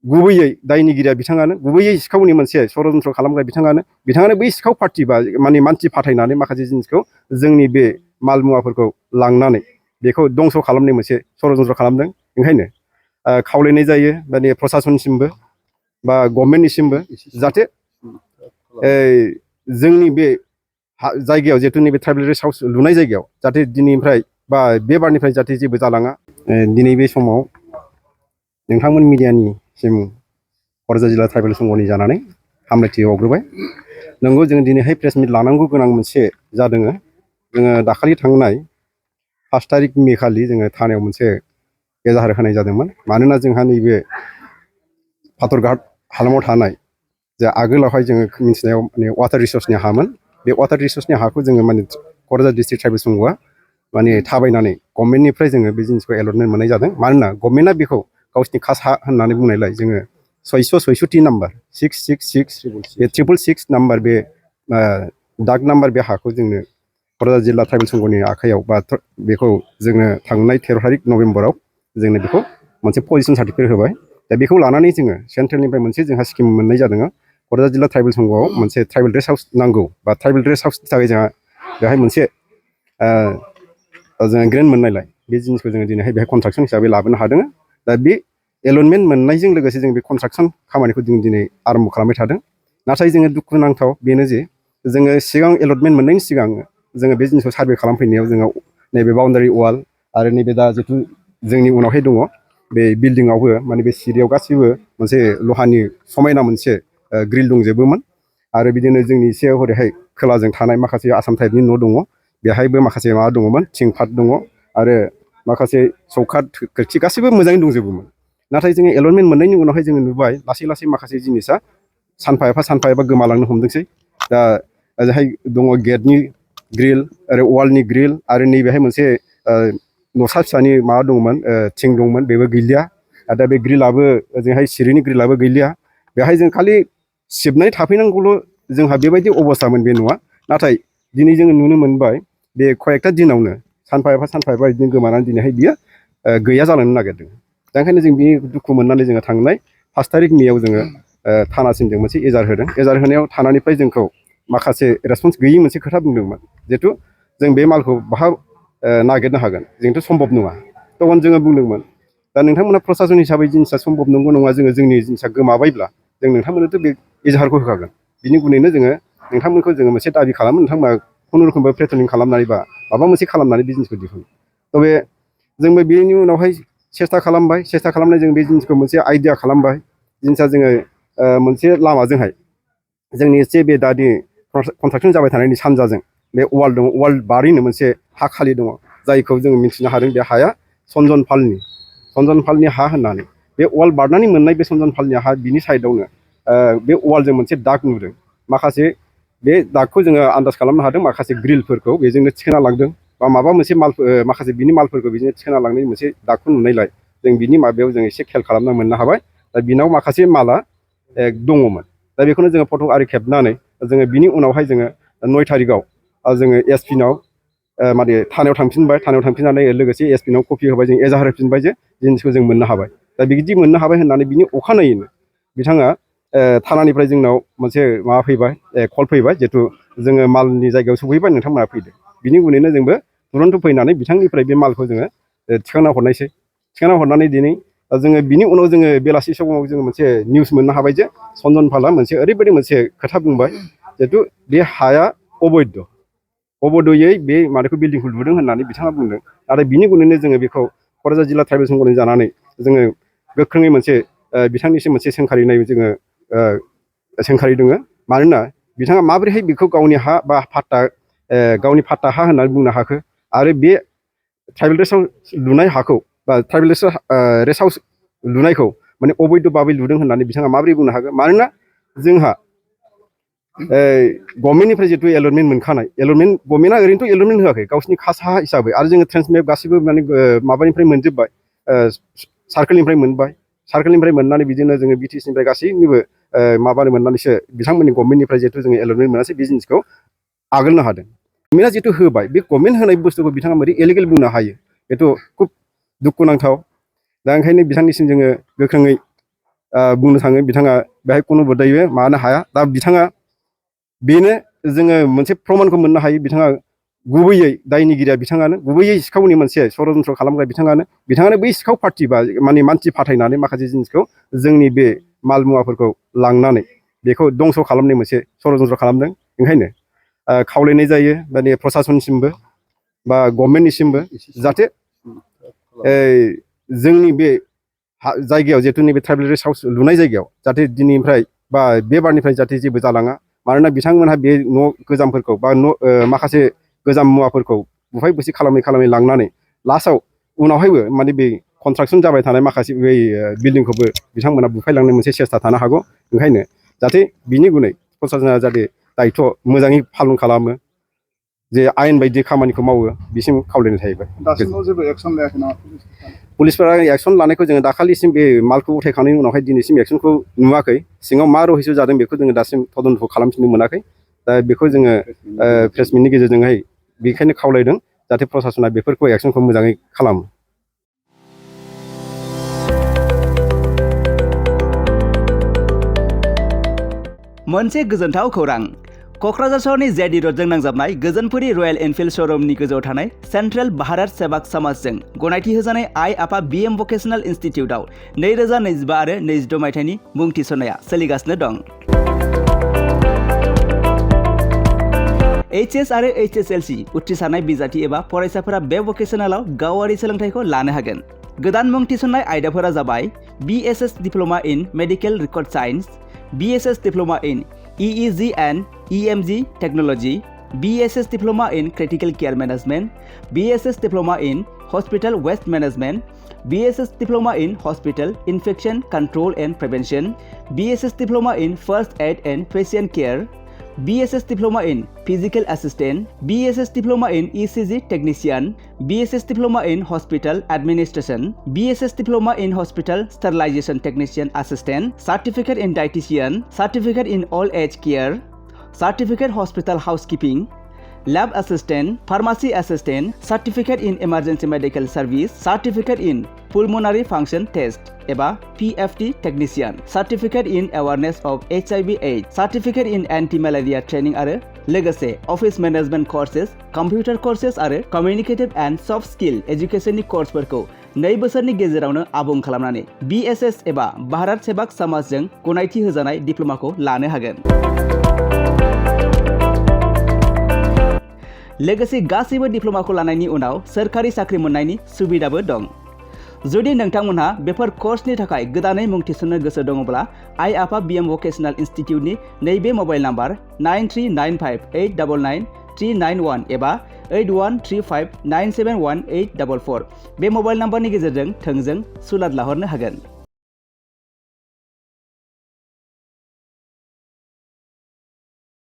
गुबैयै दायनिगिरिया बिथाङानो गुबैयै सिखावनि मोनसे षड़यन्त्र खालामग्रा बिथाङानो बै सिखाव पार्टि बा माने मानसि फाथायनानै माखासे जिनिसखौ जोंनि बे माल मुवाफोरखौ लांनानै बेखौ दंस' खालामनाय मोनसे षड़यन्त्र खालामदों। ओंखायनो खावलायनाय जायो माने प्रसासनसिमबो बा गभर्नमेन्टनिसिमबो जाहाथे जोंनि बे जायगायाव जिहेतु नैबे ट्राइबेल रेस्ट हाउस लुनाय जायगायाव जाहाथे दिनैनिफ्राय बा बे बारनिफ्राय जाहाथे जेबो जालाङा। दिनै बे समाव नोंथांमोन मिडियानिसिम क'क्राझार जिल्ला ट्राइबेल संघनि जानानै हामलायथि बावग्रोबाय। नंगौ जों दिनैहाय प्रेस मिट लानांगौ गोनां मोनसे जादों। जोङो दाखालि थांनाय 5 तारिख मे खालि जोङो थानायाव मोनसे एजाहार होनाय जादोंमोन। मानोना जोंहा नैबे फाथरघाट हालामाव थानाय जे आगोलावहाय जोङो मिथिनायाव माने वाटार रिसोर्सनि हामोन। बे वाटार रिसोर्सनि हाखौ जोङो माने क'क्राझार डिस्ट्रिक्ट ट्राइबेल संघआ माने थाबायनानै गभर्नमेन्टनिफ्राय जोङो बे जिनिसखौ एलटमेन्ट मोननाय जादों। मानोना गभर्नमेन्टआ बेखौ गावसिनि खास हा होननानै बुंनायलाय जोङो 666 नाम्बार 666 बे 666 नाम्बार बे दाग नाम्बार बे हाखौ जोंनो क'क्राझार जिल्ला ट्राइबेल संघनि आखायाव बा बेखौ जोङो थांनाय 13 तारिख नभेम्बराव जोंनो बेखौ मोनसे पजिसन सार्टिफिकेट होबाय। दा बेखौ लानानै जोङो सेन्ट्रेलनिफ्राय मोनसे जोंहा स्किम मोननाय जादों। क'क्राझार जिल्ला ट्राइबेल संघआव मोनसे ट्राइबेल रेस्ट हाउस नांगौ बा ट्राइबेल रेस्ट हाउसनि थाखाय जोंहा बेहाय मोनसे जोङो ग्रेन्ट मोननायलाय बे जिनिसखौ जोङो दिनैहाय बेहाय कन्स्ट्राक्सन हिसाबै लाबोनो हादों। दा बे एलटमेन्ट मोननायजों लोगोसे जों बे कन्स्ट्राक्सन खामानिखौ जों दिनै आरम्भ खालामबाय थादों। नाथाय जोङो दुखुनांथाव बेनो जे जोङो सिगां एलटमेन्ट मोननायनि सिगां जोङो बे जिनिसखौ सार्भे खालामफैनायाव जोङो नैबे बाउन्डारि वाल आरो नैबे दा जिथु जोंनि उनावहाय दङ बे बिल्डिङावबो माने बे सिरियाव गासैबो मोनसे लहानि समायना मोनसे ग्रिल दंजोबोमोन। आरो बिदिनो जोंनि एसे हरैहाय खोलाजों थानाय माखासे आसाम टाइपनि न' दङ। बेहायबो माखासे माबा दङमोन थिं पाट दङ आरो माखासे सौखाट खोरखि गासैबो मोजाङै दंजोबोमोन। नाथाय जोङो एलटमेन्ट मोननायनि उनावहाय जोङो नुबाय लासै लासै माखासे जिनिसा सानफा एफा गोमालांनो हमदोंसै। दा ओजोंहाय दङ गेटनि ग्रिल आरो वालनि ग्रिल आरो नैबेहाय मोनसे न'सा फिसानि माबा दंमोन थिं दंमोन बेबो गैलिया। आरो दा बे ग्रिलाबो ओजोंहाय सिरिनि ग्रिलाबो गैलिया। बेहाय जों खालि सिबनाय थाफैनांगौल' जोंहा बेबायदि अबस्थामोन बे न'आ। नाथाय दिनै जोङो नुनो मोनबाय बे खयेकथा दिनावनो सानफा एफा बिदिनो गोमानानै दिनैहाय बियो गैया जालांनो नागिरदों। दा ओंखायनो जों बे दुखु मोननानै जोङो थांनाय 5 तारिख मेआव जोङो थानासिम जों मोनसे एजार होदों। एजार होनायाव थानानिफ्राय जोंखौ माखासे रेसपन्स गैयि मोनसे खोथा बुंदोंमोन। जिहेथु जों बे मालखौ बहा नागिरनो हागोन जोंथ' सम्भब नङा। तखन जोङो बुंदोंमोन दा नोंथांमोना प्रसासन हिसाबै जिनिसा सम्भब नंगौ नङा जोंनि जिनिसा गोमाबायब्ला जों नोंथांमोननोथ' बे एजाहारखौ होखागोन। बिनि गुनैनो जोङो नोंथांमोनखौ जोङो मोनसे दाबि खालामो नोंथांमोना खुनुरुखुमबो पेट्रलिं खालामनानै बा माबा मोनसे खालामनानै बे जिनिसखौ दिहुन। थ' बे जोंबो बेनि उनावहाय सेस्था खालामबाय। सेस्था खालामनाय जों बे जिनिसखौ मोनसे आइडिया खालामबाय। जिनिसा जोङो मोनसे लामाजोंहाय जोंनि एसे बे दानि कन्स्ट्राक्सन जाबाय थानायनि सानजाजों बे वाल दङ। वाल बारैनो मोनसे हा खालि दङ जायखौ जोङो मिथिनो हादों बे हाया सनजन पालनि हा होननानै। बे वाल बारनानै मोननाय बे सनजन पालनि हा बिनि साइडआवनो बे वालजों मोनसे दाग नुदों। माखासे बे दागखौ जोङो आन्दाज खालामनो हादों माखासे ग्रिलफोरखौ बेजोंनो थिखोना लांदों बा माबा मोनसे माखासे बिनि मालफोरखौ बिदिनो थिखोना लांनायनि मोनसे दागखौ नुनायलाय जों बिनि माबायाव जों एसे खेल खालामना मोननो हाबाय। दा बिनाव माखासे माला दङमोन। दा बेखौनो जोङो फट' आरि खेबनानै जोङो बिनि उनावहाय जोङो 9 तारिखआव जोङो एसपि नाव माने थानायाव थांफिनबाय। थानायाव थांफिननानै लोगोसे एसपि नाव कपि होबाय। जों एजाहार होफिनबाय जे जिनिसखौ जों मोननो हाबाय। दा बिदि मोननो हाबाय होननानै बिनि अखानायैनो बिथाङा थानानिफ्राय जोंनाव मोनसे माबा फैबाय कल फैबाय जिहेथु जोङो मालनि जायगायाव सफैबाय नोंथांमोना फैदो। बिनि उनैनो जोंबो तुरन्त फैनानै बिथांनिफ्राय बे मालखौ जोङो थिखांना हरनायसै। थिखांना हरनानै दिनै जोङो बिनि उनाव जोङो बेलासि समाव जोङो मोनसे निउस मोननो हाबाय जे सनजन पालआ मोनसे ओरैबायदि मोनसे खोथा बुंबाय जिहेथु बे हाया अबैधयै बे माबाखौ बिल्डिंखौ लुदों होननानै बिथाङा बुंदों। नाथाय बिनि गुनैनो जोङो बेखौ क'क्राझार जिल्ला ट्राइबेल संघनि जानानै जोङो गोख्रोङै मोनसे बिथांनिसिम मोनसे सोंखारिनाय जोङो सोंखारिदों। मानोना बिथाङा माबोरैहाय बेखौ गावनि हा बा गावनि फाट्टा हा होननानै बुंनो हाखो आरो बे ट्राइबेल रेस्ट हाउस लुनाय हाखौ बा ट्राइबेल रेस्ट हाउस लुनायखौ माने अबैध भाबै लुदों होननानै बिथाङा माबोरै बुंनो हागोन। मानोना जोंहा गभर्नमेन्टनिफ्राय जिथु एलटमेन्ट मोनखानाय गभर्नमेन्टआ ओरैनोथ' एलटमेन्ट होआखै गावसिनि खास हा हिसाबै। आरो जोङो ट्रेन्समेप गासैबो माने माबानिफ्राय मोनजोब्बाय सार्कोलनिफ्राय मोनबाय। सार्कोलनिफ्राय मोननानै बिदिनो जोङो बिटिसिनिफ्राय गासैनिबो माबानो मोननानैसो बिथांमोननि गभर्नमेन्टनिफ्राय जिहेतु जोङो एलटमेन्ट मोनासै बे जिनिसखौ आगोलनो हादों। गभर्नमेन्टआ जिथु होबाय बे गभर्नमेन्ट होनाय बुस्थुखौ बिथाङा बोरै इलिगेल बुंनो हायो बेथ' खुब दुखुनांथाव। दा ओंखायनो बिथांनिसिम जोङो गोख्रोङै बुंनो थाङो बिथाङा बेहाय खुनु दायबो मानो हाया दा बिथाङा बेनो जोङो मोनसे प्रमानखौ मोननो हायो बिथाङा गुबैयै दायनिगिरिया बिथाङानो गुबैयै सिखावनि मोनसे षड़यन्त्र खालामग्रा बिथाङानो बै सिखाव पार्टि बा माने मानसि फाथायनानै माखासे जिनिसखौ जोंनि बे माल मुवाफोरखौ लांनानै बेखौ दंस' खालामनाय मोनसे षड़यन्त्र खालामदों ओंखायनो खावलायनाय जायो माने प्रसासनसिमबो बा गभर्नमेन्टनिसिमबो जाहाथे जोंनि बे जायगायाव जिहेतु नैबे ट्राइबेल रेस्ट हाउस लुनाय जायगायाव जाहाथे दिनैनिफ्राय बा बे बारनिफ्राय जाहाथे जेबो जालाङा मानोना बिथांमोनहा बे न' गोजामफोरखौ बा न' माखासे गोजाम मुवाफोरखौ बुफाय बुसि खालामै लांनानै लास्टआव उनावहायबो माने बे कनस्ट्राक्सन जाबाय थानाय माखासे बै बिल्डिंखौबो बिथांमोना बुफायलांनो मोनसे सेस्था थानो हागौ ओंखायनो जाहाथे बिनि गुनै प्रसासना जाहाथे दायथ' मोजाङै पालन खालामो जे आयेन बायदि खामानिखौ मावो बिसिम खावलायनाय थाहैबाय दासिमाव जेबो एक्सन लायाखै नामा पुलिसफोरा एक्सन लानायखौ जोङो दाखालिसिम बे मालखौ उथायखांनायनि उनावहाय दिनैसिम एक्सनखौ नुवाखै सिङाव मा रहस्य जादों बेखौ जोङो दासिम तदन्त खालामफिननो मोनाखै दा बेखौ जोङो प्रेस मिटनि गेजेरजोंहाय बेखायनो खावलायदों जाहाथे प्रसासना बेफोरखौ एक्सनखौ मोजाङै खालामो मोनसे गोजोनथाव खौरां क'क्राझार सहरनि जेडि रोडजों नांजाबनाय गोजोनपुरी रयेल एनफिल्ड श'रुमनि गोजौआव थानाय सेन्ट्रेल भारत सेवाक समाजजों गनायथि होजानाय आइ आफा बिएम भकेशनेल इनस्टिट्यूटआव 2025 आरो 26 मायथाइनि मुं थिसननाया सोलिगासिनो दं। HS आरो HSLC उथ्रिसारनाय बिजाथि एबा फरायसाफोरा बे भकेशनेलाव गावारि सोलोंथाइखौ लानो हागोन। गोदान मुं थिसननाय आयदाफोरा जाबाय BSS diploma in medical record science, BSS diploma in EEG and EMG Technology, BSS Diploma in Critical Care Management, BSS Diploma in Hospital Waste Management, BSS Diploma in Hospital Infection Control and Prevention, BSS Diploma in First Aid and Patient Care, BSS Diploma in Physical Assistant, BSS Diploma in ECG Technician, BSS Diploma in Hospital Administration, BSS Diploma in Hospital Sterilization Technician Assistant, Certificate in Dietitian, Certificate in Old Age Care, Certificate Hospital Housekeeping, Lab Assistant, Pharmacy Assistant, Certificate in Emergency Medical Service, Certificate in Pulmonary Function Test एबा PFT Technician, Certificate in Awareness of HIV/AIDS, Certificate in Anti-Malaria Training आरो लोगोसे Office Management Courses, Computer Courses आरो Communicative and Soft Skill Educationनि कर्सफोरखौ 2 बोसोरनि गेजेरावनो आबुं खालामनानै BSS एबा भारत सेवाक समाजजों गनायथि होजानाय डिप्ल'माखौ लानो हागोन। लोगोसे गासैबो डिप्ल'माखौ लानायनि उनाव सोरखारि साख्रि मोननायनि सुबिदाबो दं। जुदि नोंथांमोनहा बेफोर कर्सनि थाखाय गोदानै मुं थिसननो गोसो दङब्ला आइ आफा बिएम भकेशनेल इनस्टिट्यूटनि नैबे मबाइल नाम्बार 9395899391 एबा 8135971844 बे मबाइल नाम्बारनि गेजेरजों थोंजों सुलाद लाहरनो हागोन।